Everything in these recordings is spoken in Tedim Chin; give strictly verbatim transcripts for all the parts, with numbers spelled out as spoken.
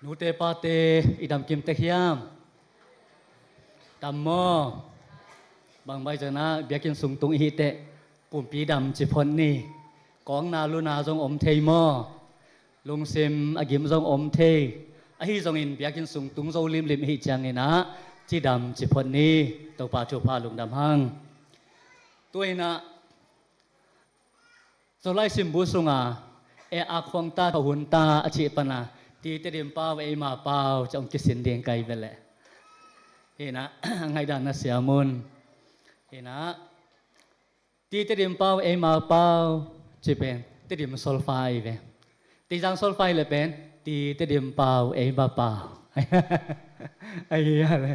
Nute pate, i dam kim tek hiam? Dam maw? Bang bai zana biakinn sung tung i hih teh pumpi dam ci phot ni. Kawkna luna zong om thei maw? Lungsim a gim zong om thei. Ahi zongin biakinn sung tung zo limlim i hih ciangin ah cidam ci phot ni. Topa thupha lungdam hang. Tu-in ah Zolai simbu sunga e a khuang ta, thahun ta a cih pana ti Tedim pau, eima pau ci hong kisin ding kai ve leh. Hi-in ah ngaihdan na siam un. Hi-in ah ti Tedim pau, eima pau ci pen Tedim solfa ahi ve. Teizang solfa hi leh pen ti Tedim pau, eima pau. Ahi a le.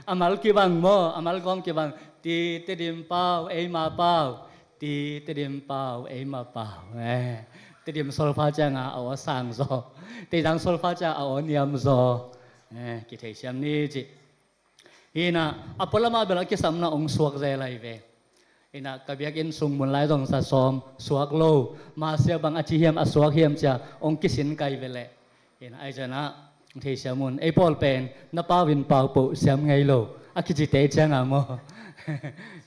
A mal kibang maw, a mal gawm kibang. Ti Tedim pau, eima pau. Ti Tedim pau, eima pau. Eh, Tedim solfa cianga a aw a sang zaw. Teizang solfa cianga a aw a niam zaw. Eh, kitheisiam ni ci. Hi-in ah a pualamah bel a kisamna hong suak zel ahi ve. Hi-in ah ka biakinn sung mun lai zong za sawm suak lo. Masia bang a ci hiam, a suak hiam cia hong kisin kai ve leh. Hi-in ah ahi zana hong theisiam un. Ei pawl pen na pau in pau poh siam ngei lo a kicite cianga maw?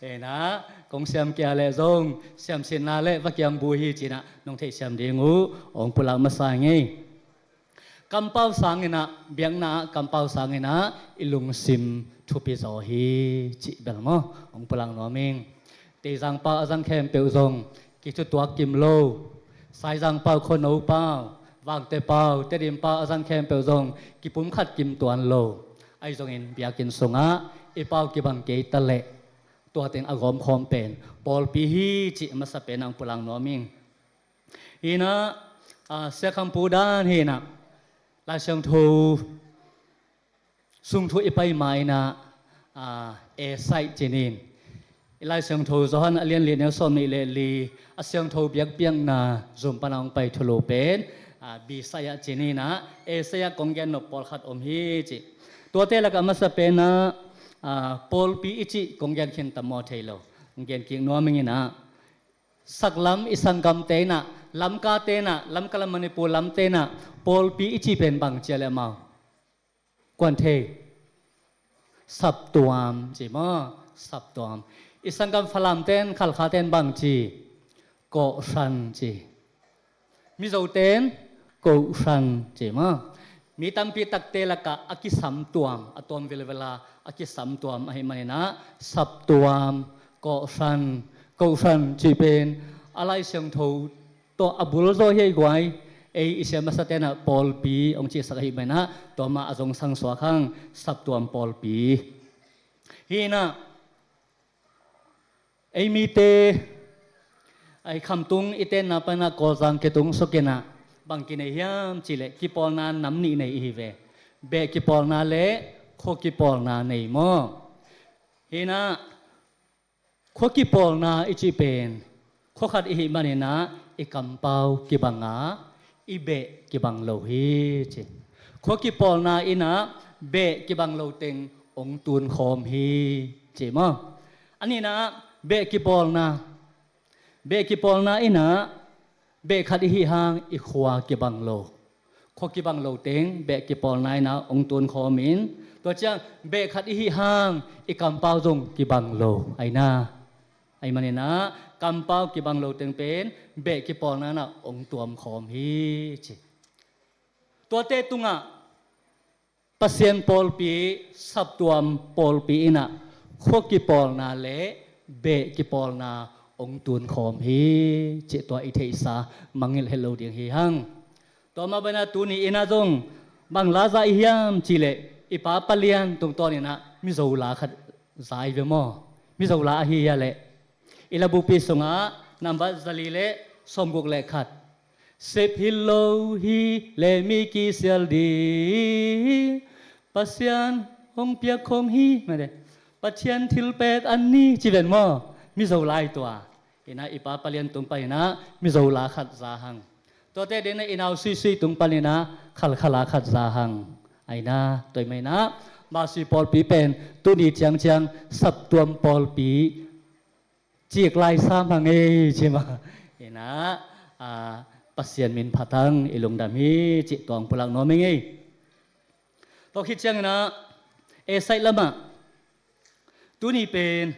Hi-in ah kong siam kia leh zong siamsinna le va kiang bu hi ci-in ah nong theisiam ding uh hong pulak masa ngei. Kampau sangin ah, biakna ah kampau sangin ah i lungsim thupi zaw hi cih bel maw? Hong pulak nuam ing. Teizang pau a zang khempeuh zong kithutuak kim lo. Saizang pau, Khuano pau, Vangte pau, Tedim pau a zang khempeuh zong kipumkhat kim tuan lo. Ahi zongin biakinn sungah i pau kibang kei ta leh tua teng a gawmkhawm pen pawlpi hi cih masa pen ah hong pulak nuam ing. Hi-in ah, ah, Sia Kham Pu Dan hi-in ah Lai Siangtho sung thu i pai ma-in ah, ah, A side ci-in, i Lai Siangtho Johan a lian li, neu sawm nih le li, a siangtho biakpiakna zum pana hong pai thulu pen, ah, B side ah ci-in ah, A side ah kong gen nop pawlkhat om hi ci. Tuate lakah a masa pen ah, ah, pawlpi i cih kong gen khin tam maw thei lo. Hong gen kik nuam ing in ah. Saklam i sanggamte in ah, Lamkate in ah, Lamka lam Manipur lamte in ah, pawlpi i cih pen bang ci a leh amau? Kuan thei? Saptuam ci maw? Saptuam. I sanggam Falamte in, Khalkhate in bang ci? Kohhran ci. Mizote in Kohhran ci maw? Mi tampi takte lakah a kisamtuam, a tuam vilvela a kisamtuam ahih manin ah, saptuam, kohhran, kohhran cih pen a Lai Siangtho tawh a bul zaw hi ei guai. Ei i sia masate in ah pawlpi hong cihsak ahih manin ah, tua mah a zong sang suak hang, saptuam pawlpi. Hi-in ah, ei mite, ei khamtung i tenna pana Kawlzang kitung suk in ah, bang kinei hiam cih leh kipawlna nam nih nei i hi ve. Beh kipawlna le khua kipawlna nei maw? Hi-in ah, khua kipawlna i cih pen khua khat i hih manin ah i kampau kibang a, i beh kibang lo hi ci. Khua kipawlna in ah beh kibang lo teng hong tunkhawm hi ci maw? A nihna ah beh kipawlna, beh kipawlna in ah beh khat i hih hang i khua kibang lo. Khua kibang lo teng beh kipawlna in ah hong tunkhawm in, tua ciang beh khat i hih hang i kampau zong kibang lo. Ahi na. Ahih manin ah kampau kibang lo teng pen beh kipawlna in ah hong tuamkhawm hi ci. Tuate tungah Pasian pawlpi, saptuam pawlpi in ah khua kipawlna le beh kipawlna hong tunkhawm hi cih tua i theihsa mangngilh het lo ding hi hang. Tua mah bangin ah tuni in ah zong bang la za i hiam cih leh, i pa Palian tungtawn in ah Mizo la khat za i ve maw? Mizo la ahi a leh, i labupi sungah nambat zali le sawmguk le khat. Sep hi lo hi leh mi kisial ding, Pasian hong piak khong hi, mate, Pathian thilpek a ni ci ven maw? Mizo la hi tua. Hi na, i pa Palian tung pan hi na, Mizo la khat za hang. Tuate ding na, i nau Suisui tung pan hi na, Khalkha la khat za hang. Ahi na, tua ahih manin ah Masi pawlpi pen tuni ciangciang saptuam pawlpi cik lai sam hang ei ci mah. Hi na, a, Pasian min phat hang, i lungdam hi cih tua hong pulak nuam ing ei. Tua khit ciangin ah, A side lamah, tuni pen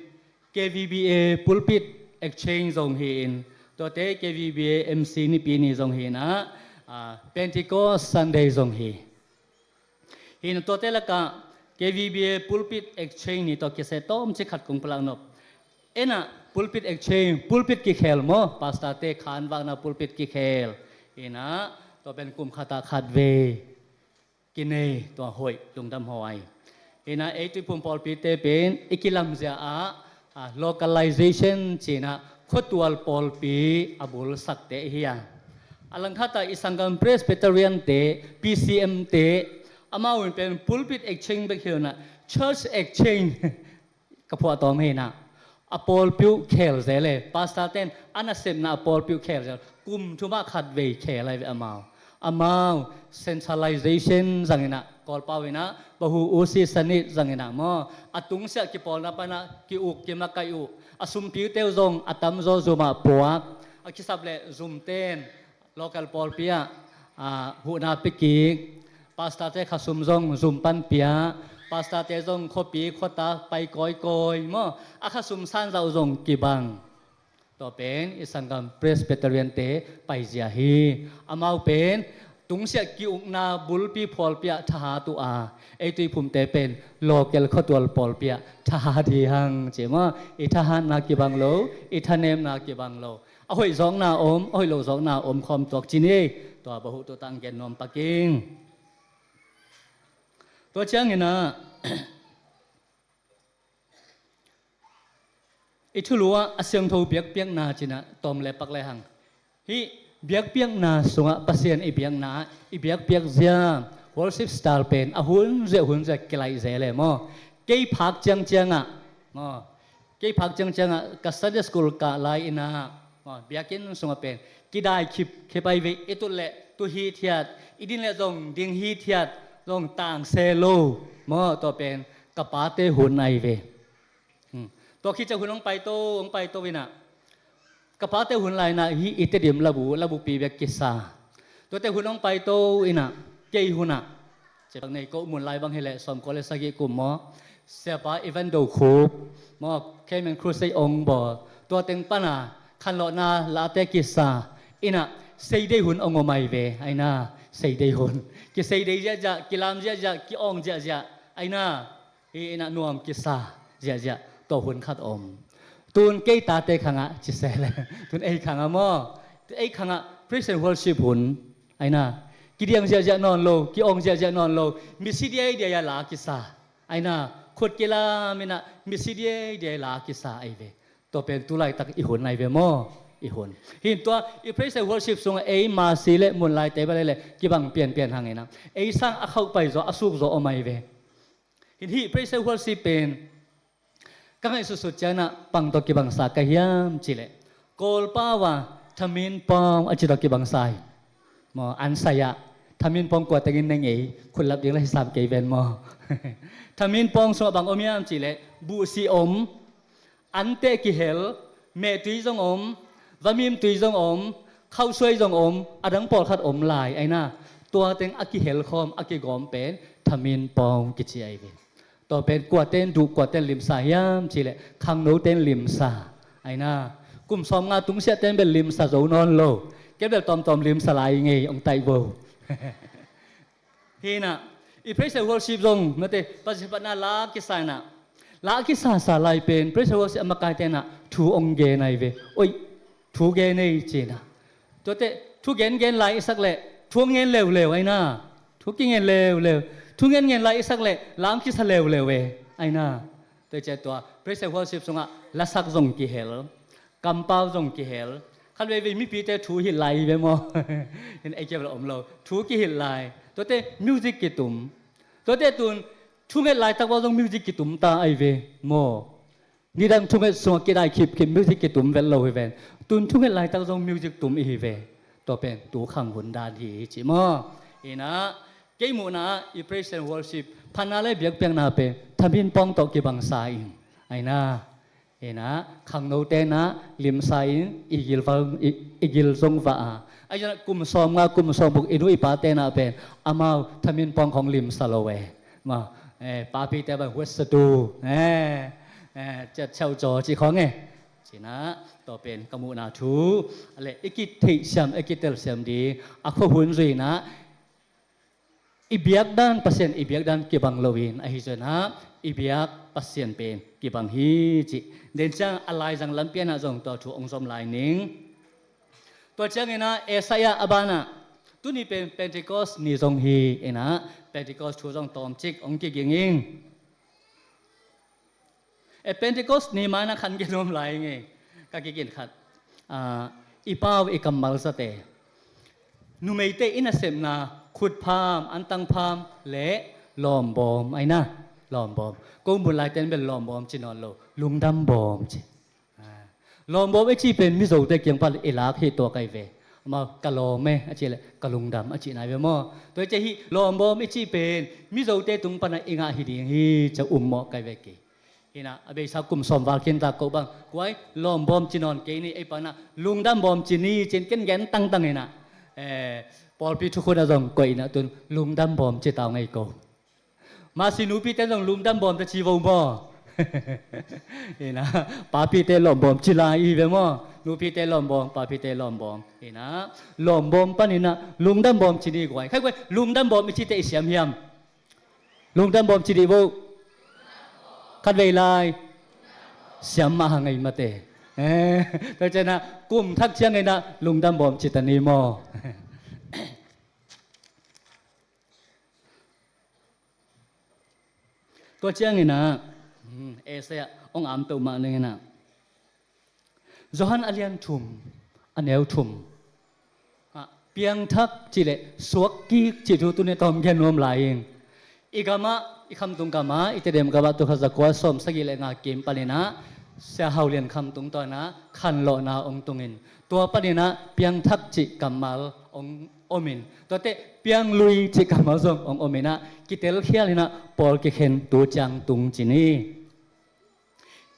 K V B A Pulpit Exchange zong hi-in, tuate K V B A M C nipi ni zong hi-in ah, ah, Pentecost Sunday zong hi. Hi-in tuate lakah K V B A Pulpit Exchange ni tawh kisai tawmcik khat kong palak nop. En ah Pulpit Exchange, pulpit kikhel maw, pastor-te khanvakna pulpit kikhel. Hi-in ah tua pen kum khatah khatvei kinei, tua hoih, lungdam huai. Hi-in ah ei Tuiphum pawlpite pen i kilamzia ah, ah, localization ci-in ah khuatual pawlpi a bulsakte hi a. A langkhatah i sanggam Presbyterian-te, P C M-te, amau in pen pulpit exchange bek hi lo-in ah church exchange ka phuahtawm hi-in ah, a pawlpi uh khel zel e. Pastor-te in a nasepna a pawlpi uh khel zel, kum thum ah khatvei khel ahi ve amau. Amau centralization zangin ah, Kawlpau in ah bahu usi sanit zangin ah maw, a tungsiah kipawlna pan ah ki-uk kimakaih uh, a sumpiute uh zong a tamzaw zum ah puak, a kisap leh zumte in local pawlpi ah, ah, huhna pia kik, pastor-te khasum zong zum pan pia, pastor-te zong khuapi khuata pai kawikawi maw, a khasum sanzah uh zong kibang. Tua pen i sanggam Presbyterian-te paizia hi. Amau pen tungsiah ki-ukna bulpi phualpi ah thahat uh a, ei Tuiphumte pen local khuatual pawlpi ah thahat hi hang ci maw. I thahatna kibang lo, i thanemna kibang lo. A hoih zawkna om, a hoih lo zawkna om khawm tuak ci ni. Tua bahu tu tang gen nuam pak ing. Tua ciangin ah, i thulu ah a siangtho biakpiakna ci-in ah tawm le pak le hang. Hih biakpiakna sungah Pasian i biakna, i biakpiak zia, worship style pen a hun ziah hun ziah kilaih zel e maw. Kei phak ciangciang ah maw, kei phak ciangciang ah ka Sunday school kah lai-in ah, maw, biakinn sungah pen kidai khipkhip ahi ve. I tut leh tut hithiat, i din leh zong ding hithiat, zong tangse lo maw. Tua pen ka pate hun ahi ve. Hmm. Tua khit ciang hun hong paito, hong paito in ah, ka pate hun lai-in ah hih i Tedim labu, labupi bek kisa. Tuate hun hong paito in ah, kei hun ah, citak nei ko mun lai bang hi leh sawmkua le sagih kum maw, Siapa Evan Do Khup maw, Cayman Crusade hong bawl, tua teng pan ah khanlawhna lahte kisa in ah, seidei hun hong om ahi ve. Ahi na, seidei hun, kiseidei ziahziah, kilam ziahziah, ki-awng ziahziah. Ahi na, hi in ah nuam kisa ziahziah, tua hun khat om. Tun kei tate khang ah ci se leh, tun ei khang ah maw, tun ei khang ah praise and worship hun. Ahi na, kidiang ziahziah nawn lo, ki-awng ziahziah nawn lo, misi diaidiai a la kisa. Ahi na, khut kilam in ah misi diaidiai a la kisa ahi ve. Tua pen tu laitak i hun ahi ve maw, i hun. Hi in tua i praise and worship sungah ei masi leh mun laite bale leh kibang pianpian hang in ah, ei sang a khauh pai zaw, a suk zaw om ahi ve. Hi in hih praise and worship pen ka ngaihsutsut ciangin ah bang tawh kibangsa ka hiam cih leh, Kawlpau ah thaminpawng a ci tawh kibangsa hi. Maw, an sai ah, thaminpawng kua tengin na ngei, khutlap ding la hisap kei ven maw. Thaminpawng sungah bang om hiam cih leh, buhsih om, anteh kihel, mehtui zong om, vamimtui zong om, khausuai zong om, a dang pawlkhat om lai. Ahi na, tua teng a kihel khawm, a kigawm pen thaminpawng kici ahi ve. Tua pen kuate in duh, kuate in limsa hiam cih leh, khangnote in limsa. Ahi na, kum sawmnga tungsiahte in bel limsa zo nawn lo. Kei bel tawmtawm limsa lai ngei, hong taih vo. Hi in ah, i praise and worship zong, note, Pasian phatna la kisa in ah, la kisasa lai pen praise and worship a makaite in ah thu hong gen ahi ve. Oi, thu gen ei ci in ah. Tuate thu gengen lai i sak leh thu hong ngen leuleu ahi na. Thu kingen leuleu. Thu ngengen lai i sak leh la hong kisa leuleu e, ahi na. Tua ciang tua praise and worship sungah lasak zong kihel, kampau zong kihel. Khat veivei mipite thu hilh lai hi ve maw. Hi in ei kia bel om lo, thu kihilh lai. Tuate music kitum. Tuate tun thunget laitak bang zong music kitum ta ahi ve maw. Nidang thunget sungah kidai khipkhip, music kitum vet lo hi ven. Tun thunget laitak zong music tum i hi ve. Tua pen tu khang hun dan hi ci maw. Hi in ah, kei muhna ah i praise and worship, phatna le biakpiakna pen thaminpawng tawh kibangsa in. Ahi na, hi in ah, khangnote in ah limsa in i gil val, i, i gil zong vah a. Ahi zongin ah kum sawmnga, kum sawmguk i nu i pate in ah pen amau thaminpawng khawng limsa lo e. Ma, eh, papite bang huat satu, eh, eh, ciat ciau caw ci khawng e. Cinah, tua pen ka muhna thu, a le i kitheihsiam, i kitelsiam ding, a khuahun zuinah, i biakdan Pasian, i biakdan kibang loin, ahi zuinah, i biak Pasian pen kibang hi ci. Den ciang a laizang lampianah zong tua thu ong zom lai ning. Tua cianginah Isaiah a banah, tuni pen Pentecost ni zong hi inah, Pentecost thu zong tawmcik ong kiging ing. E Pentecost ni manah khan gen nuam lai ing e, ka kigin khat. Ah, i pau i kammal zate, numeite i nasepna, khutpham, antangpham le lawmbawm ahi na, lawmbawm. Ko mun laiten bel lawmbawm ci nawn lo, lungdam bawm ci. Ah, lawmbawm i cih pen Mizote kiang pan i lak hi tua kai ve. Amau ka lawm e a cih le ka lungdam a cih nai ve maw? Tua i cih hi lawmbawm i cih pen Mizote tung pana i ngah hi ding hi ci a um mawh kai ve kei. Hinah a beisa kum sawm val khin tak ko bang kuai lawmbawm ci nawn kei ni, ei pana lungdam bawm ci ni cin ken gen tangtang hinah. Eh, pawlpi thukhun a zong koih inah tun lungdam bawm ci tau ngei ko. Masi nupite zong lungdam bawm ta ci vo maw? Ina, papite lawmbawm ci lai i ve maw? Nupite lawmbawm, papite lawmbawm. Ina, lawmbawm pan ina, lungdam bawm ci ni guai. Khai guai, lungdam bawm i cite i siam hiam? Lungdam bawm ci dih vo. Khat vei lai. Siam mah hang ei mate. Eh, tua ciana, kum thak ciang ina, lungdam bawm ci ta ni maw? Tua cianginah, hmm, Isaiah ong amto mah ninginah, Johan a lian thum, a neu thum ah, piangthak cih le suakkik cih thu tuni tawm gen nuam lai in. I gamah, i khamtung gamah, i Tedim gamah tul khat zakua sawm sagih le nga kim paninah Sia Hau Lian khamtung tuanah khanlawhna ong tungin, tua paninah piangthak cih kammal ong omin, tuate pianglui cih kammal zong ong ominah, kitelkhial hinah pawl kikhen tu ciang tung ci ni.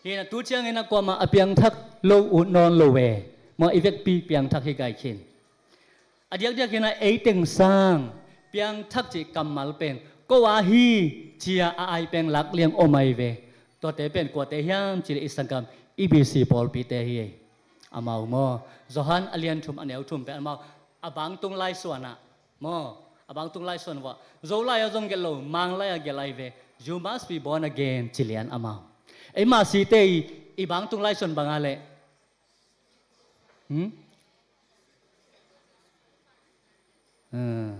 Hinah tu cianginah kuamah a piangthak lo uh nawn lo ve. Maw, i vekpi piangthak hi gai khin. A diakdiak hinah eiteng sang piangthak cih kammal pen ko a hi cia a ai peng lak liang om ai ve. Tuate pen kuate hiam cih le i sanggam E B C pawlpite hi ei. Amau maw, Johan a lian thum a neu thum pen amau a bangtung laisuanah maw, a bangtung laisuan vua Zolai a zong gelh lo, Manglai a gelh ai ve. You must be born again ci lian amau. Ei Masite i, i bangtung laisuan banga le, hmm? Hmm.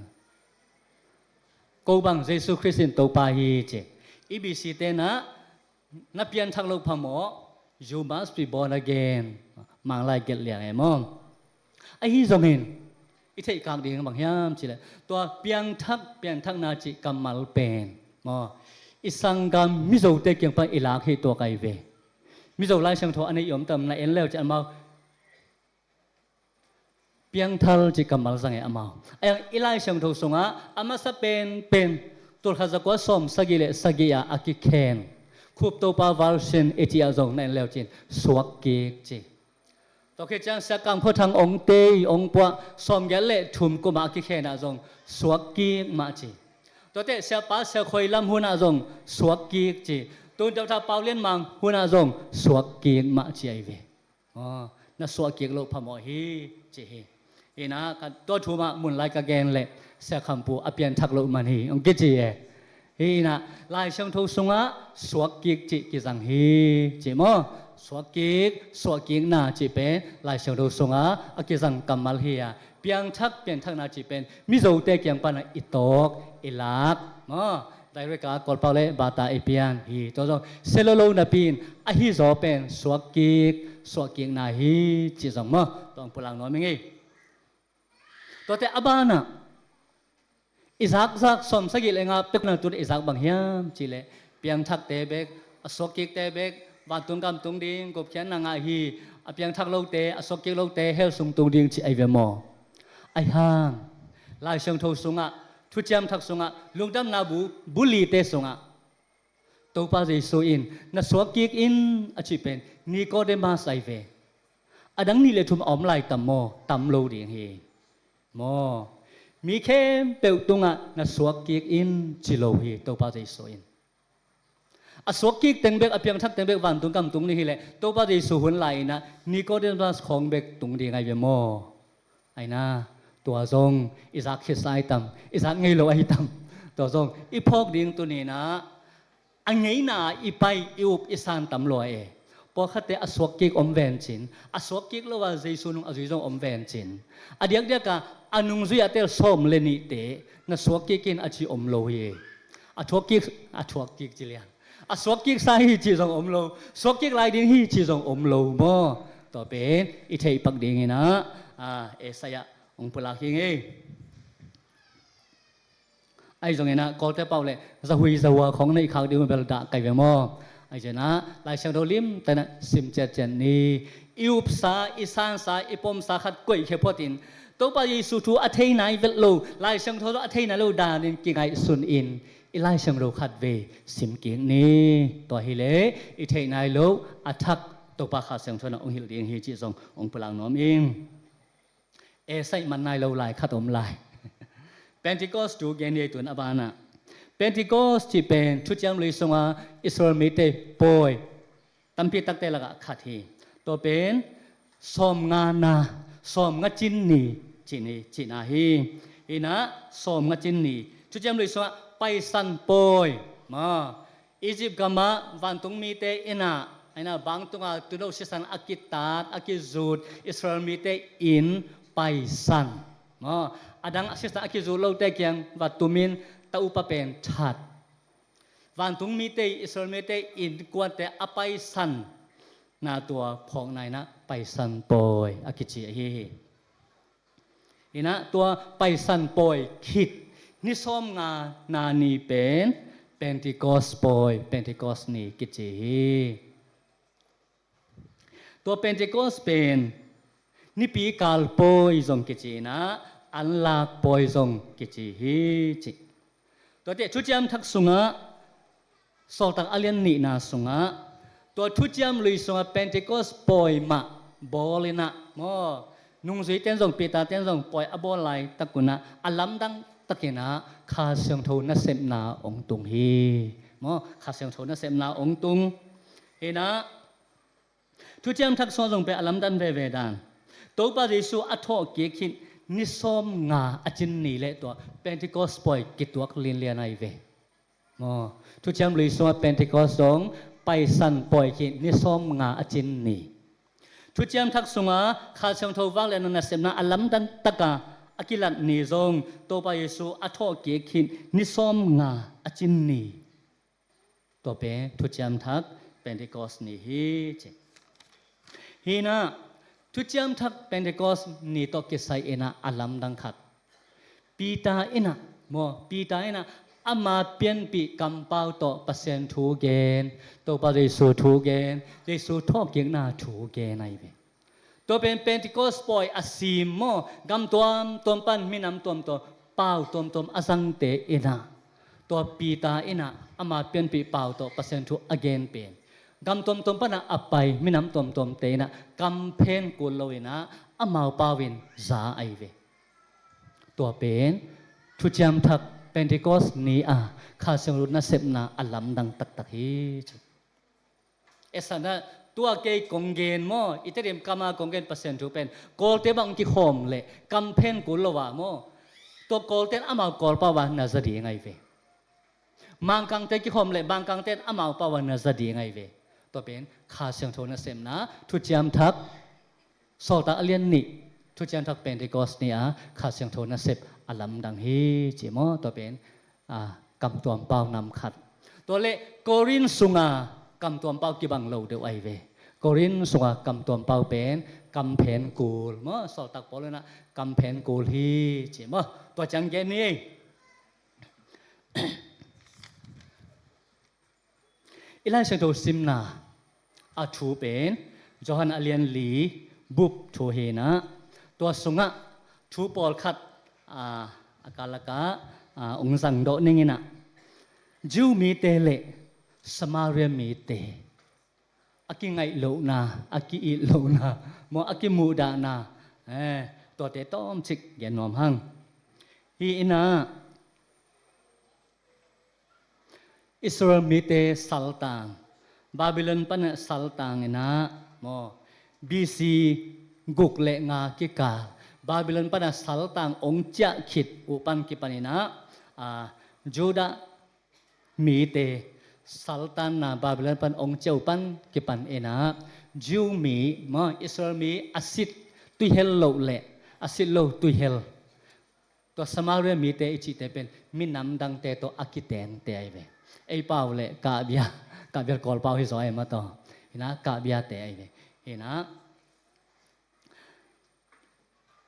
Ko bang Jesu Khrist in Topa hi ci. E B C tenah na pianthak lo phamawh, you must be born again. Manglai gelh liang e maw? Ahi zongin i theihkak ding bang hiam cih le, tua piangthak, pianthakna cih kammal pen maw, i sanggam Mizote kiang pan i lak hi tua kai ve. Mizo Lai Siangtho a nei i om tam na en leu cian amau piangthal cih kammal zang e amau. A yang i Lai Siangtho sungah a masa penpen tul khat zakua sawm sagih le sagih ah a kikhen Khup Topa Version i cih ah zong na en leu cin suakkik ci. Tua khit ciang Sia Kam Khua Thang ong tei ong puah sawmgiat le thum kumah a kikhen ah zong suakkik mah ci. Tuate Siapa Sia Khoi Lam hunah zong suakkik ci. Tun Doctor Pau Lian Mang hunah zong suakkik mah ci ai ve. Aw, na suahkik loh phamawh hi ci hi. Hinah ka tua thumah mun lai ka gen le Sia Khampu a pianthak loh man hi ong kici e. Hinah Lai Siangtho sungah suakkik cih kizang hi ci maw? Suakkik, suahkikna cih pen Lai Siangtho sungah a kizang kammal hi a, piangthak, pianthakna cih pen Mizote kiang pana i tawk, i lak maw? Direct a Kawlpau le bata i pian hi. Tua zong sia lo lo napi in ahi zaw pen suakkik, suahkikna hi ci zong maw? Tua ang pulang nuam ing ei. Tuate a banah i zakzak sawm sagih le nga pekna tun i zak bang hiam cih le, piangthakte bek, a suakkikte bek vantung gam tung ding gupkhiatna ngah hi. A piangthak lote, a suakkik lote hell sung tung ding ci ai ve maw? Ai hang Lai Siangtho sungah, Thuciam Thak sungah, Lungdamna bu, bu lite sungah Topa Jesu in na suakkik in a cih pen Nikodemas ai ve. A dang nih le thum a om lai tam maw? Tam lo ding hi. Maw, Mi khempeuh tungah na suak kik in ci lo hi Topa Jesu in. A suak kik teng bek, a piangthak teng bek vantung gam tung ding hileh Topa Jesu hun lai inah Nicodemus khawng bek tung ding ai ve maw? Aina, tua zong i zak khitsa ai tam, i zak ngei lo ai tam. Tua zong i phawk ding tuni inah a ngeina i pai, i up i san tam lua e. Pawlkhatte a suak kik om vencin, a suak kik lo a Jesu nung a zui zong om vencin. A diakdiak a a nungzui a tel sawm le nihte na suak kik in a ci om lo hi. A thuak kik, a thuak kik ci lian. A suak kik sa hi ci zong om lo, suak kik lai ding hi ci zong om lo maw? Tua pen i theih pak ding inah, a, Isaiah hong pulak hi ngei. Ahi zong inah Kawlte pau le zahui zahua khawng neih khak ding uh bel dah kai ve maw? Ahi zong inah Lai Siangtho limte na sim ciatciat ni. I upsa, i sansa, i pomsa khat koihkhia photin Topa Jesu thu a thei nai vet lo, Lai Siangtho a thei nai lo danin kingaihsun in i Lai Siangtho khat vei sim kik ni. Tua hileh i theih nai lo a thak Topa Kha Siangtho na hong hilh ding hi cih zong hong pulak nuam ing. Esai man nai lo lai khat om lai. Pentecost thu gen hi ei tun a banah. Pentecost cih pen Thuciam Lui sunga Israel mite pawi tampi takte lakah khat hi. Tua pen sawmngana, sawmnga cin ni cih ni, cihna hi. Inah sawmnga cin ni Thuciam Lui sungah Paisan pawi maw? Egypt gamah vantung mite inah, inah bang tunga tuuno sisan a kitat, a kizut Israel mite in paisan maw? A dang sisan a kizut lote kiang va tumin ta upa pen that. Vantung mite, Israel mite innkuante a paisan na tua phawkna inah Paisan pawi a kici ahi hi. Inah tua Paisan pawi khit ni sawmngana ni pen Pentecost pawi, Pentecost ni kici hi. Tua Pentecost pen Nipi kal pawi zong kici inah, anlak pawi zong kici hi ci. Tuate Thuciam Thak sungah Sawltak a lian nihna sungah tua Thuciam Lui sungah Pentecost pawi mah bawl inah maw? Nungzuite in zong, Peter te in zong pawi a bawl laitak unah a lamdang takinah Kha Siangtho nasepna hong tung hi maw? Kha Siangtho nasepna hong tung. Hinah Thuciam Thak sungah zong pen a lamdang veve dan, Topa Jesu a thawh kik khit ni sawmnga a cin ni le tua Pentecost pawi kituak linlian ahi ve. Maw, Thuciam Lui sungah Pentecost zong Paisan pawi khit ni sawmnga a cin ni. Thuciam Thak sungah Kha Siangtho vak le nasepna a lamdang taka a kilat ni zong Topa Jesu a thawh kik khit ni sawmnga a cin ni. Tua pen Thuciam Thak Pentecost ni hi ci. Hinah Thuciam Thak Pentecost ni tawh kisai inah a lamdang khat, Peter inah maw, Peter inah ama pianpih kampau tawh Pasian thu gen, Topa Jesu thu gen, Jesu thawhkikna thu gen ahi ve. Tua pen Pentecost pawi a sim maw, gam tuamtuam pan minam tuamtuam, pau tuamtuam a zangte inah, tua Peter inah ama pianpih pau tawh Pasian thu a gen pen gam tuamtuam panah a pai minam tuamtuamte inah kam phen kul lo inah amau pau in za ahi ve. Tua pen Thuciam Thak Pentecost ni a Kha Siangtho nasepna a lamdang taktak hi ci. Esana tua kei kong gen maw, i Tedim kama kong gen Pasian thu pen Kawlte bang kikhawm leh kam phen kul lo a maw, tua Kawlte in amau Kawl pau a na za ding ahi ve. Mangkangte kikhawm leh Mangkangte in amau pau a na za ding ahi ve. Tua pen Kha Siangtho nasepna Thuciam Thak Sawltak a lian nih, Thuciam Thak Pentecost ni a Kha Siangtho nasep a lamdang hi ci maw? Tua pen a, kam tuam pau nam khat. Tua le Korin sunga kam tuam pau kibang lo deuh ahi ve. Korin sunga kam tuam pau pen kam phen kul maw? Sawltak Paul inah kam phen kul hi ci maw? Tua ciang gen ni ei. I Lai Siangtho simna a thu pen Johan a lian li bup thu hinah, tua sungah thu pawlkhat a, a kalakah a, ung zang dawh ning inah, Jew mite le Samaria mite a kingaih lohna, a ki-it lohna maw, a kimuhdahna, eh, tuate tawmcik gen nuam hang. Hi inah Israel mite saltang, Babylon pana saltang inah maw, B C guk le nga kikal Babylon pana saltang ong ciah khit uh pan kipan inah, a, Judah mite saltanna Babylon pan ong ciah uh pan kipan inah Jew mi maw, Israel mi a sit tuihel loh le a sit lo tuihel tua Samaria mite i cihte pen minam dangte tawh a kitengte ahi ve. Ei pau le kahbia, kahbia Kawl pau hi zaw ahi mah tawh. Hinah kahbiate ahi ve. Hinah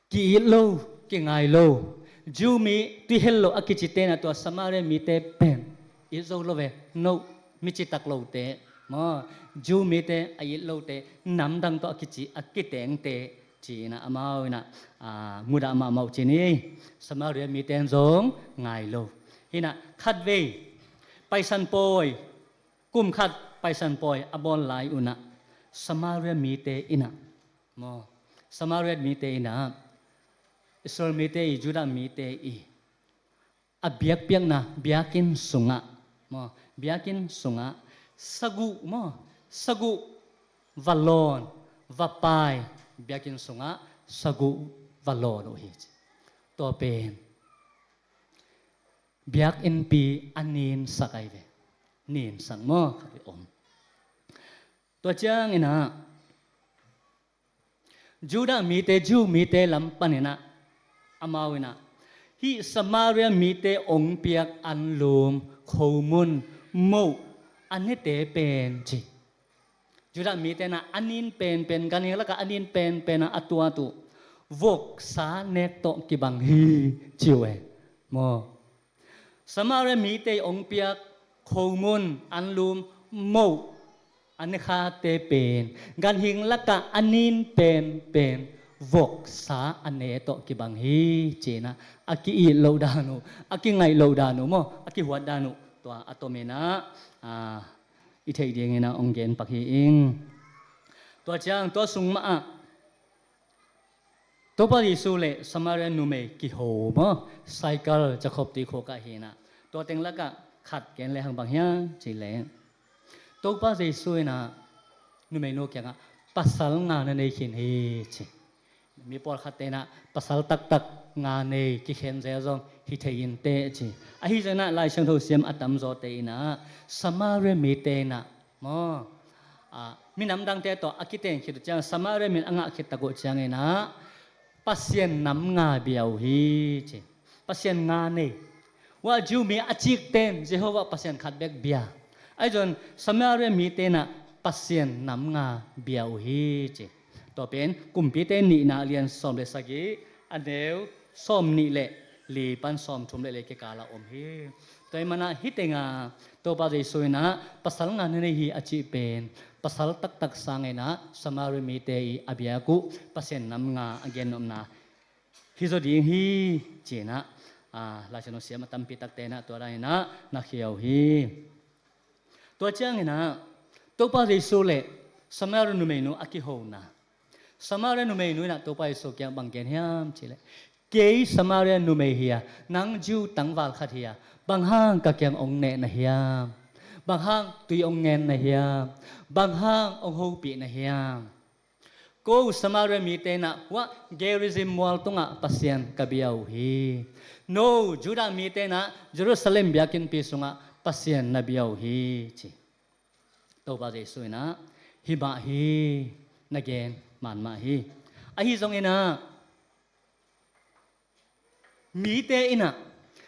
ki-it lo, kingai lo, Jew mi tuihel lo a kicite na tua Samaria mite pen it zo lo ve. No, mi citak lote maw, Jew mite a it lote, namdang tawh a kici a kitengte ci-inah amau inah, a, mudah mahmah uh ci ni. Samaria mite in zong ngai lo. Hinah khatvei Paisan pawi, kum khat Paisan pawi a bawl lai unah Samaria mite inah maw, Samaria mite inah Israel mite i, Judah mite i a biakpiakna biakinn sungah maw, biakinn sungah saguh maw, saguh va lawn, va pai, biakinn sungah saguh va lawn uh hi ci. Tua pen biakinnpi a ninsak ahi ve. Ninsak maw, khat i om. Tua cianginah Judah mite, Jew mite lam paninah amau inah hih Samaria mite ong piak anlum, khomun, moh a nete pen ci. Judah mite inah a nin penpen, ganhing lakah a nin penpen a tuat uh voksa nek tawh kibang hi ci uh e maw. Samaria mite ong piak khomun, anlum, moh a nekhate pen ganhing lakah a nin penpen voksa a ne tawh kibang hi ci-inah a ki-it loh dan uh, a kingaih loh dan uh maw, a kihuat dan uh tua a tominah, a, i theih dinginah ong genpak hi ing. Tua ciang tua sung mahah Topa Jesu le Samaria numei kiho maw, Sychar, Jakob tuikhuk ah hinah. Tua teng lakah khat gen lehang bang hiam cihleh Topa Jesu inah numeinu kiangah pasal nga na nei khin hi ci. Mi pawlkhatte inah pasal taktak nga nei kikhen zel zong hi thei inteh ci. Ahi zongin ah Lai Siangtho siam a tamzawte inah Samaria mite inah maw, a, minam dangte tawh a kiteng khit uh ciang Samaria min a ngah khit tak uh cianginah Pasian nam nga bia uh hi ci. Pasian nga nei. Ua Jew mi a cikten Jehovah Pasian khat bek bia. Ahi zong Samaria mite inah Pasian nam nga bia uh hi ci. Tua pen Kumpite nihna lian sawm le sagih, a neu sawm nih le li pan sawm thum le li kikala om hi. Tua hi manah hih tenga Topa Jesu inah pasal nga na nei hi a cih pen pasal taktak sanginah Samaria mite i a biak uh Pasian nam nga a gennopna hi zaw ding hi cinah, a, Lai Siangtho siam a tampi takte inah tua daninah na khia uh hi. Tua cianginah Topa Jesu le Samaria numeinu a kihona. Samaria numeinu inah Topa Jesu kiang bang gen hiam cihleh, kei Samaria numei hi a, nang Jew tangval khat hi a, bang hang ka kiang ong neh na hiam? Bang hang tui ong ngen na hiam? Bang hang ong hopih na hiam? Ko Samaria mite inah huah Gerizim mual tungah Pasian ka bia uh hi. No Judah mite inah Jerusalem biakinnpi sungah Pasian na bia uh hi ci. Topa Jesu inah hih mah hi, na gen man mah hi. Ahi zonginah mite inah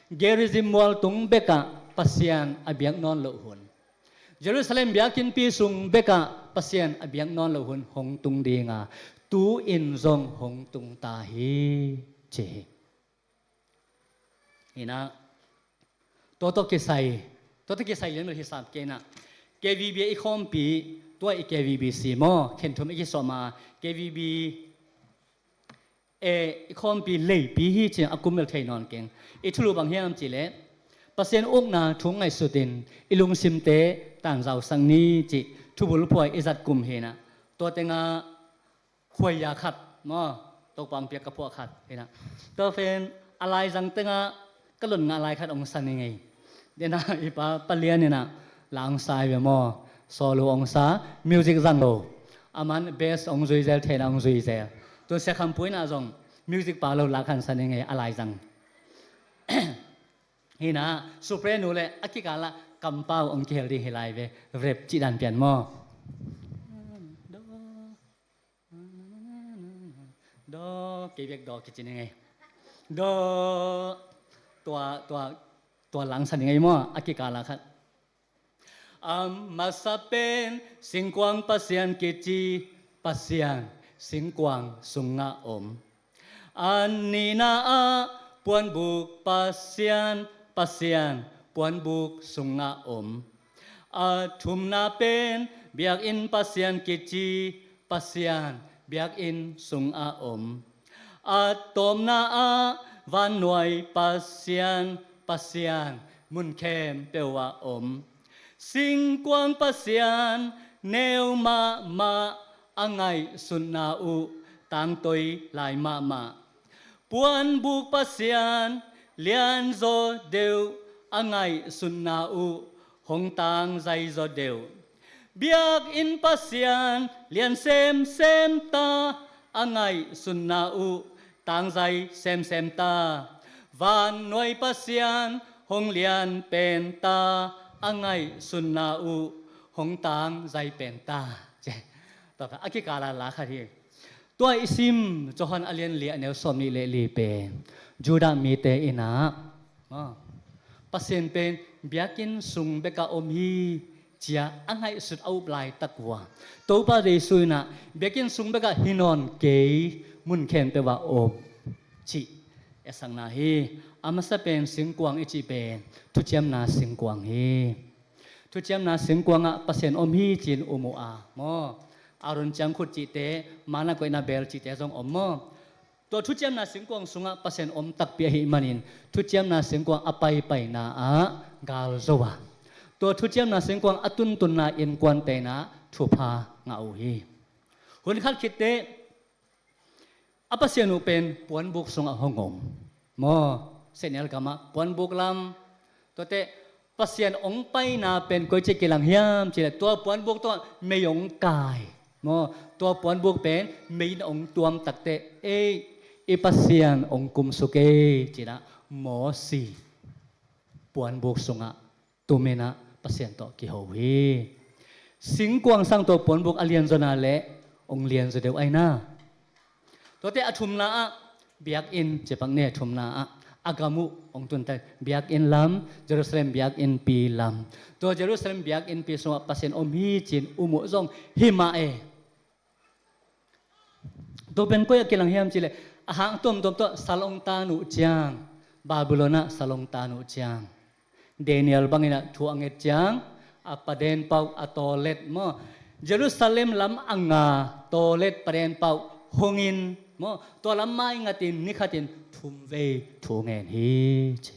Gerizim mualtung bekah Pasian a biak nawn loh hun, Jerusalem biakinnpi sung bekah Pasian a biak nawn loh hun hong tung dinga, tu-in zong hong tung ta hi ci hi. Inah tua tawh kisai, tua tawh kisai lian lo hisap kei inah K V B i khawmpi, tua i K V B C maw, khenthum i kisawm a, K V B A i khawmpi leipi hi ci a kum bel thei nawn keng. I thulu bang hiam cihleh Pasian ukna thu ngaihsutin i lungsimte tanzausak ni cih thubulphuai i zat kum hinah. Tua tengah khuaia khat maw, Topa ong piak ka phuah khat hinah. Tua pen A laizang tengah ka lon ngah lai khat hong sa ning ei. Dena i pa Palian inah la hong sa hi ve maw. Solo hong sa, music zang lo. Aman bass hong zui zel, theihna hong zui zel. Tun Sia Kham Pu inah zong music pau lo la khat sa ning ei, a laizang. Hinah, soprano le a kikalah kampau hong kihel ding hi lai ve. Rep cih dan pian maw. Do, kei bek do kici ning ei. Do, tua, tua, tua la hong sa ning ei maw, a kikalah khat. A masa pen singkuang pasian kici, Pasian singkuang sungah om. A nihna ah puanbuk pasian, Pasian puanbuk sungah om. A thumna pen biakinn pasian kici, Pasian biakinn sungah om. A tawpna ah vannuai pasian, Pasian mun khempeuh ah om. Singkuang pasian neu mahmah, a ngaihsutna uh tangtoi lai mahmah. Puanbuk pasian lianzaw deuh, a ngaihsutna uh hong tangzai zaw deuh. Biakinn pasian lian semsem ta, a ngaihsutna uh tangzai semsem ta. Vannuai pasian hong lian pen ta, a ngaihsutna uh hong tangzai pen ta. Ci. Tua a kikala la khat hi. Tua i sim Johan a lian li a neu sawm nih le li pen Judah mite inah, ah, Pasian pen biakinn sung bekah om hi, ci-a a ngaihsut a up laitak uh a, Topa Jesu inah biakinn sung bekah hi nawn kei, mun khempeuh ah om, cih a sakna hi. A masa pen singkuang i cih pen thuciamna singkuang hi. Thuciamna singkuangah Pasian om hi ci-in um uh a maw. Aaron ciangkhut cihte, manna koihna bel cihte zong om maw. Tua thuciamna singkuang sungah Pasian om takpi ahih manin thuciamna singkuang a paipaina ah gal zo a, tua thuciamna singkuang a tuntunna innkuante inah thupha ngah uh hi. Hun khat khitteh a Pasian uh pen puanbuk sungah hong om maw. Sehnel gamah puanbuk lam. Tuate Pasian hong paina pen koici kilang hiam cih leh tua puanbuk tungah mei hong kai maw. Tua puanbuk pen mei in hong tuam takteh, ei, i Pasian hong kumsuk ei, ci-inah Mosi puanbuk sungah tum inah Pasian tawh kiho hi. Singkuang sang tua puanbuk a lianzawna leh hong lianzaw deuh aina. Tuate a thumna ah biakinn, ci pak ni, a thumna ah a gam uh hong tunta biakinn lam, Jerusalem biakinnpi lam. Tua Jerusalem biakinnpi sungah Pasian om hi ci-in um uh zong hi mah e. Tua pen koi ah kilang hiam cih leh a hang tuamtuam tawh sal hong tan uh ciang, Babylon ah sal hong tan uh ciang, Daniel bang inah thu a nget ciang, a paden pauh, a tawlet maw, Jerusalem lam a nga tawlet paden pauh hong in maw, tua lam maingatin ni khatin thum vei thu ngen hi ci.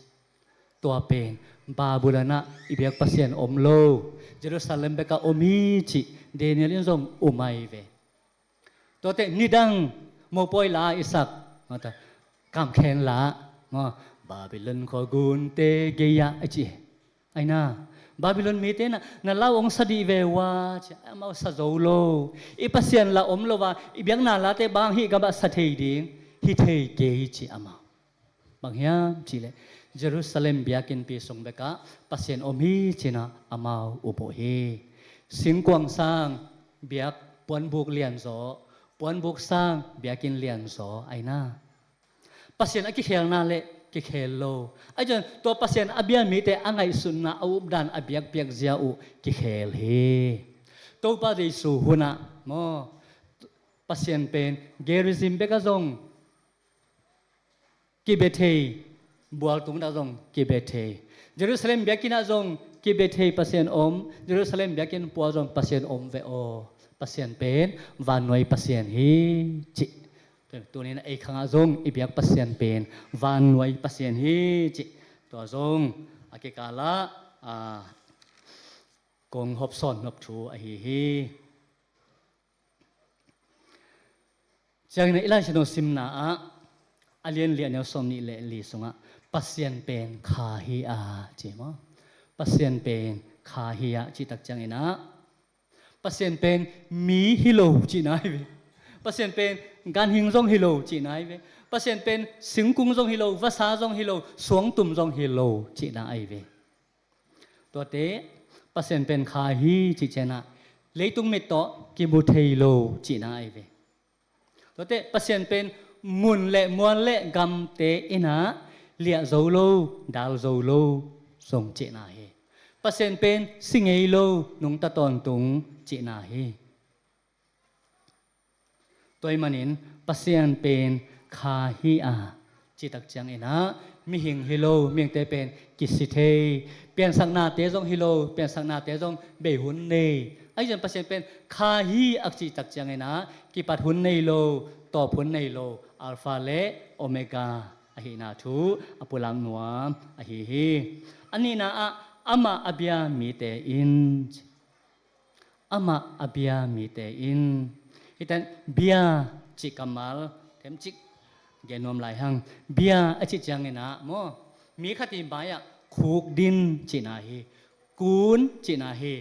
Tua pen Babylon ah i biak Pasian om lo, Jerusalem bekah om hi cih Daniel in zong um ahi ve. Tuate nidang mopawi la i sak, kamkhen la, Babylon khuagunte gei-ah a ci. Aina, Babylon mite na, na lau hong sa dih ve ua ci, amau sa zo lo. I Pasian la om lo a, i biakna late bang hih gamah sa thei ding, hi thei kei ci amau. Bang hiam cih leh Jerusalem biakinnpi sung bekah Pasian om hi ci-inah amau up uh hi. Singkuang sang biak puanbuk lianzaw, puanbuk sang biakinn lianzaw aina. Pasian a kikhelna leh kikhel lo. Ahi zongin tua Pasian a bia mite a ngaihsutna, a updan, a biakpiak zia uh kikhel hi. Topa Jesu hunah maw, Pasian pen Gerizim bekah zong kibia thei, bualtung dak zong kibia thei. Jerusalem biakinn ah zong kibia thei Pasian om, Jerusalem biakinn pua zong Pasian om ve aw. Pasian pen vannuai Pasian hi cih. Tunin ei khangah zong i biak Pasian pen vannuai Pasian hi cih. Tua zong a kikalah, a, kong hopsawn nop thu ahi hi. Ciangin i Lai Siangtho simna ah A lian li a neu sawm nih le li sungah Pasian pen kha hi a ci maw? Pasian pen kha hi a cih tak ciangin ah Pasian pen mi hi lo cihna ahi ve. Pasian pen ganhing zong hi lo cihna ahi ve. Pasian pen singkung zong hi lo, vasa zong hi lo, suangtum zong hi lo cihna ahi ve. Tuate Pasian pen kha hi cih ciangin ah leitung mit tawh kimu thei lo cihna ahi ve. Tuate Pasian pen mun le mual le gamte in ah liah zo lo, dal zo lo zong cihna hi. Pasian pen si ngei lo, nungta tawntung cihna hi. Tua ahih manin Pasian pen kha hi a cih tak ciangin ah mihing hi lo, mihingte pen kisi thei, piansaknate zong hi lo, piansaknate zong bei hun nei. Ahi zongin Pasian pen kha hi a cih tak ciangin ah kipat hun nei lo, tawp hun nei lo, Alpha le Omega ahihna thu a pulak nuam ahi hi. A nihna ah amah a bia mite in, amah a bia mite in, hih tan bia cih kammal themcik gen nuam lai hang. Bia a cih ciangin ah maw, mi khat i mai-ah khukdin cihna hi, kun cihna hi,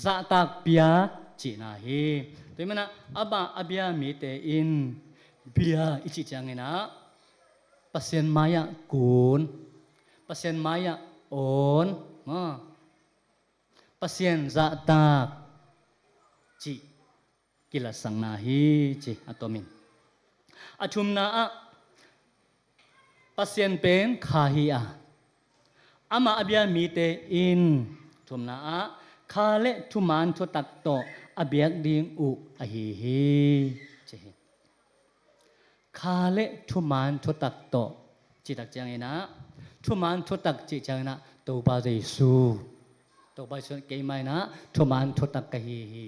zahtak pia cihna hi. Tua ahih manin ah amah a bia mite in, bia i cih ciangin ah Pasian mai-ah kun, Pasian mai-ah awn maw, Pasian zahtak cih kilatsakna hi ci a tomin. A thumna ah Pasian pen kha hi a, amah a bia mite in, thumna ah kha le thuman thutak tawh a biak ding uh ahi hi ci hi. Kha le thuman thutak tawh cih tak ciangin ah, thuman thutak cih ciangin ah Topa Jesu, Topa Jesu keimah in ah thuman thutak ka hi hi,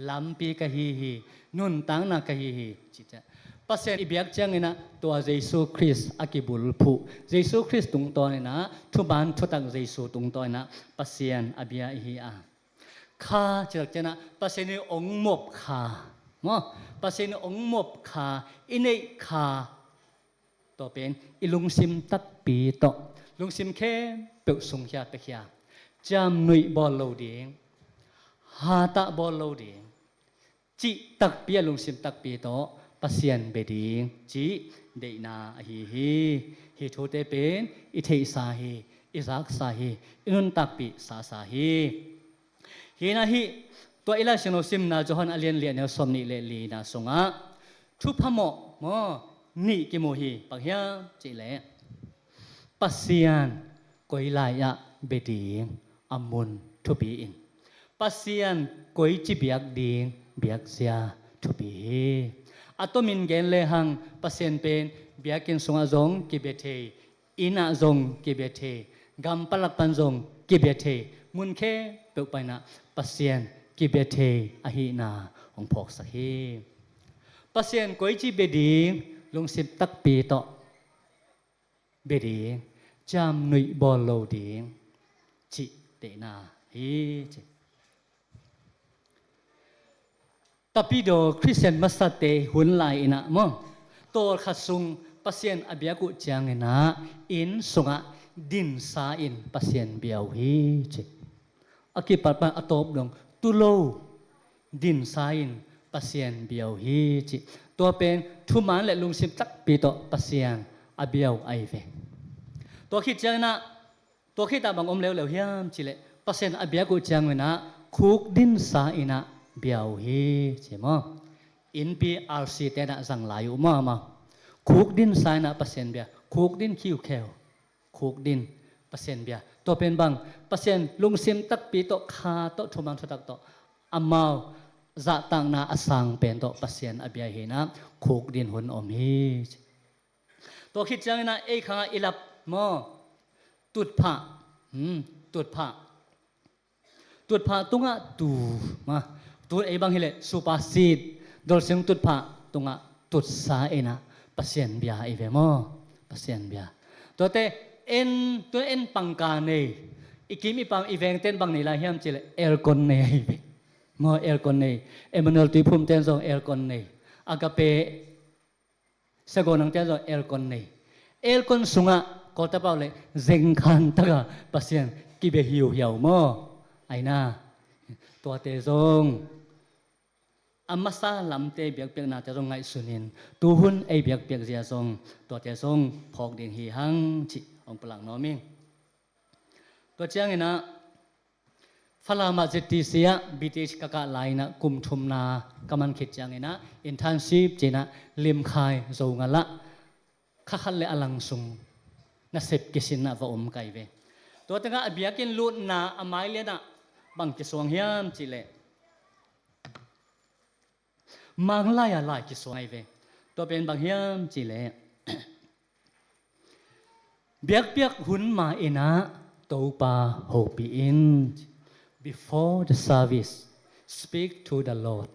lampi ka hi hi, nuntakna ka hi hi cih ciang. Pasian i biak ciangin ah tua Jesu Khrist a kibulphuh, Jesu Khrist tungtawn in ah, thuman thutak Jesu tungtawn in ah Pasian a bia i hi a. Kha cih tak ciangin ah Pasian in hong muap kha maw, Pasian in hong muap kha, i neih kha, tua pen i lungsim takpi tawh, lungsim khempeuh sungkhia piakhia, ciamnuih bawl lo ding, hatah bawl lo ding cih takpi a lungsim takpi tawh Pasian bia ding cih deihna ahi hi. Hih thute pen i theihsa hi, i zaksa hi, i nuntakpih sasa hi. Hih in ah hih tua i Lai Siangtho simna Johan a lian li a neu sawm nih le lina sungah thupha mawh maw nih kimu hi. Bang hiam cih leh Pasian koi lai-ah bia ding a mun thupi in, Pasian koici biak ding biakzia thupi hi. A tomin gen lehang Pasian pen biakinn sungah zong kibia thei, inn ah zong kibia thei, gam palak pan zong kibia thei, mun khempeuh pan ah Pasian kibia thei ahihna hong phawksak hi. Pasian koici bia ding lungsim takpi tawh bia ding, ciamnuih bawl lo ding cih deihna hi ci. Tapidaw Khristian masate hun lai in ah maw, tawlkhat sung Pasian a biak uh ciangin ah inn sungah dinsa in Pasian bia uh hi ci. A kipat pan a tawp dong tu lo dinsa in Pasian bia uh hi ci. Tua pen thuman le lungsim takpi tawh Pasian a bia uh ahi ve. Tua khit ciangin ah, tua khit ah bang om leuleu hiam cih leh Pasian a biak uh ciangin ah khukdinsa in ah bia uh hi ci maw. Innpi R C te in ah zang lai uh maw, maw. Khukdinsa in ah Pasian bia, khukdin khiukheu, khukdin Pasian bia. Tua pen bang, Pasian lungsim takpi tawh, kha tawh, thuman thutak tawh, amau zahtakna a sang pen tawh Pasian a bia hi in ah khukdin hun om hi. Tua khit ciangin ah ei khang ah i lap maw, tutphah, hmm, tutphah, tutphah tungah tu, ma, tu ei bang hi leh supersede, dolsing tutphah tungah tutsa in ah Pasian bia i ve maw, Pasian bia. Tuate en, tu en pangka nei, i kim i pam i veng ten bang nei lai hiam cih leh aircon nei ahi ve maw, aircon nei. Emmanuel Tuiphum ten zong aircon nei. Agape Sagaw Nang ten zong aircon nei. Aircon sungah Kawltapau le zengkhan taka Pasian kibia hiuhiau maw? Aina, tuate zong a masa lamte biakpiaknate zong ngaihsunin, tuhun ei biakpiak zia zong tuate zong phawk ding hi hang cih hong pulak nuam ing. Tua cianginah Falam ah Z T C ah B T H ka kah lai-inah kum thumna ka man khit cianginah internship cinah limkhai Zo ngalah kha khat le a lang sung nasep kisinah va om kai ve. Tua tengah a biakinn lutna a mailianah bang kisuang hiam cihleh Manglai a lai kisuang ahi ve. Tua pen bang hiam cihleh biakpiak hun ma-inah Topa hopih in. Before the service, speak to the Lord.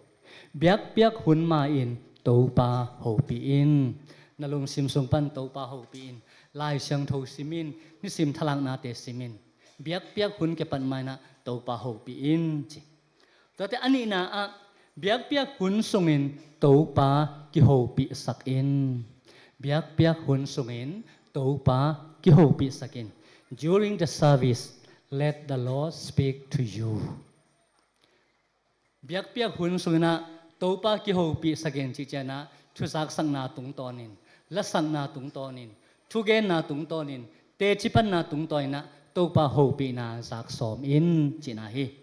Biakpiak hun ma-in Topa hopih in. Na lungsim sung pan Topa hopih in. Lai Siangtho simin, nisim thalaknate simin. Biakpiak hun kipat ma-inah Topa hopih in ci. Tuate a nihna ah biakpiak hun sungin Topa kihopihsak in. Biakpiak hun sungin Topa kihopihsak in. During the service, let the Lord speak to you. Biakpiak hun sunginah Topa kihopihsak in cih cianah thuzaksakna tungtawnin, lasakna tungtawnin, thugenna tungtawnin, tecipanna tungtawninah Topa hopihna zaksawm in cihna hi.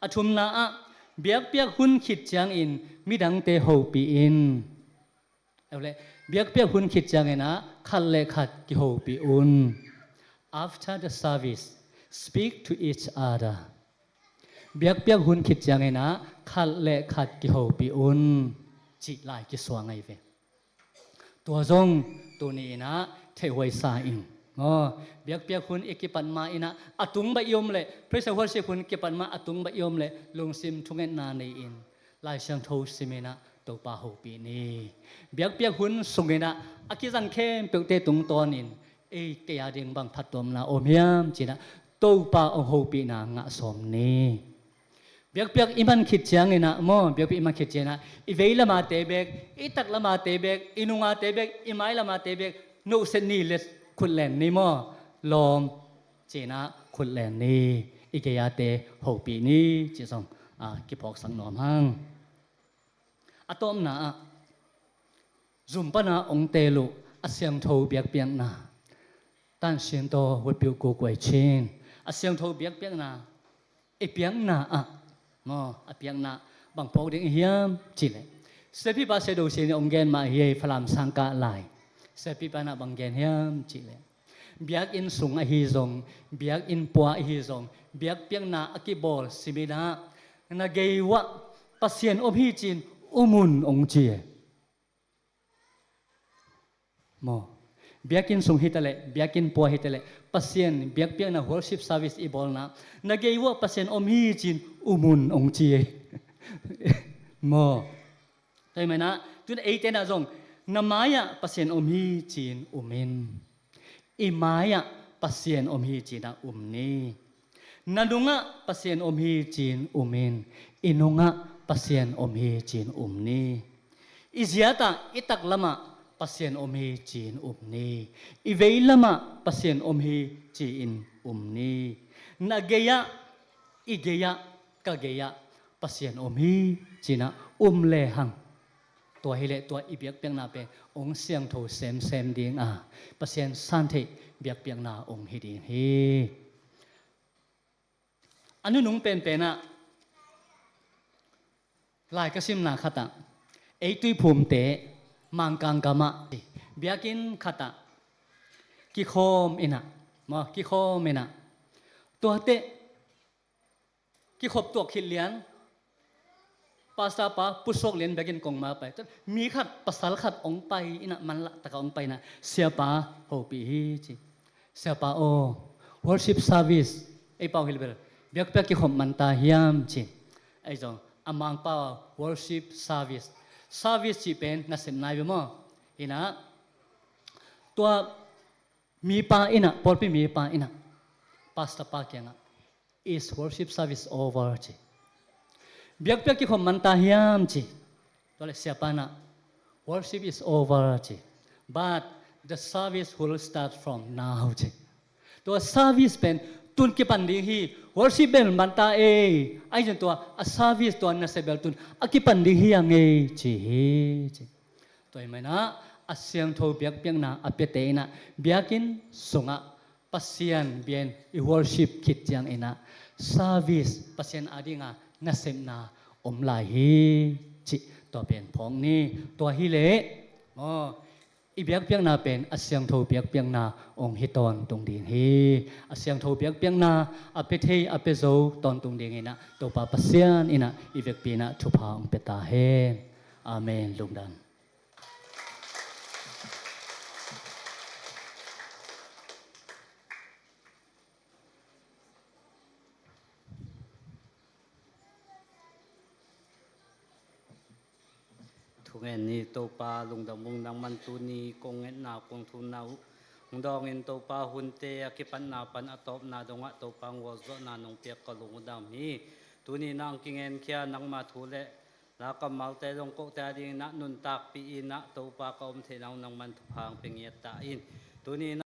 A thumna ah biakpiak hun khit ciangin midangte hopih in. Biakpiak hun khit cianginah khat le khat kihopih un. After the service, speak to each other. Biakpiak hun khit cianginah khat le khat kihopih un cih lai kisuang ahi ve. Tua zong tuni inah theihhuai sa ing. Aw, biakpiak hun i kipat ma-inah a tung baih i om leh, praise and worship hun kipat ma a tung baih i om leh lungsim thungetna nei-in Lai Siangtho siminah Topa hopih ni. Biakpiak hun sunginah a kizang khempeuhte tungtawnin ei kei a ding bang phattuamna om hiam cinah Topa hong hopihna ngahsawm ni. Biakpiak i man khit cianginah maw, biakpiak i man khit cianginah i vei lamate bek, i tak lamate bek, i nungate bek, i mai lamate bek nohset ni le khutlen ni maw, lawm cinah khutlen ni. I gei-ate hopih ni cih zong a kiphawksak nuam hang. A tawpna ah zum pana ong teel uh a siangtho biakpiakna. Tan sin taw hutpiu kukuai chin a siangtho biakpiakna i piakna ah maw, a piakna bang phawk ding i hiam cihleh, siapipa Sia Do Sin ong gen mah hi ei, Falam sangkah lai. Siapipa inah bang gen hiam cihleh, biakinn sung ahi zong, biakinn pua ahi zong, biakpiakna a kibawl siminah na gei uah Pasian om hi ci-in um un ong ci e. Maw, biakinn sung hitaleh, biakinn pua hitaleh, Pasian biakpiakna worship service i bawlna na gei uah Pasian om hi ci-in um un ong ci e. Maw, tua hi manah tun eite nah zong na mai-ah Pasian om hi ci-in um in. I mai-ah Pasian om hi ci-inah um ni. Na nungah Pasian om hi ci-in um in. I nungah Pasian om hi ci-in um ni. I ziatah i taklamah Pasian om hi ci-in um ni. I veilamah Pasian om hi ci-in um ni. Na gei-ah, i gei-ah, ka gei-ah Pasian om hi ci-inah um lehang, tua hileh tua i biakpiakna pen ong siangtho semsem ding a, Pasian santheih biakpiakna ong hi ding hi. A nunung penpenah lai ka simna khatah ei Tuiphumte Mangkang gamah biakinn khatah kikhawm inah, maw, kikhawm inah tuate kikhop tuak khit lian, pastor pa Pu Suak Lian biakinn kong ma pai. Mi khat, pasal khat ong pai inah, manlah taka ong pai inah, siapa hopih hi ci. Siapa aw, worship service, ei pau hi leh bel biakpiak kikhop man ta hiam ci. Ei zong a Mangpau worship service, service cih pen nasep nai ve maw. Inah tua mipa inah, pawlpi mipa inah pastor pa kiangah, is worship service over ci. Biakpiak kikhop man ta hiam ci. Tua leh siapa inah, worship is over ci. But The service will start from now, ci. Tua service pen tun kipan ding hi. Worship bel man ta ei. Ahi zong tua a service, tua nasep bel tun a kipan ding hi a ngei, ci hi, ci. Tua ahih manin ah a siangtho biakpiakna a piate in ah biakinn sungah Pasian biakinn i worship khit ciangin ah service, Pasian adinga nasepna om lai hi, cih tua pen phawk ni. Tua hileh maw, i biakpiakna pen a siangtho biakpiakna hong hi tawntung ding hi. A siangtho biakpiakna a pia thei, a pia zo tawntung dingin ah Topa Pasian in ah i vekpi in ah thupha hong pia ta hen. Amen. Lungdam. Thungen ni Topa, lungdam ung. Nangman tuni kong ngetna, kong thumna uh hong dawngin Topa, hunte a kipatna pan a tawpna dongah Topa hong gualzawhna nong piak ka lungdam hi. Tuni nang kingenkhia nangma thu le la kammalte zong kote adingin ah nuntakpih in ah Topa ka om theihna uh nangman thupha hong pia ngiat ta in. Tuni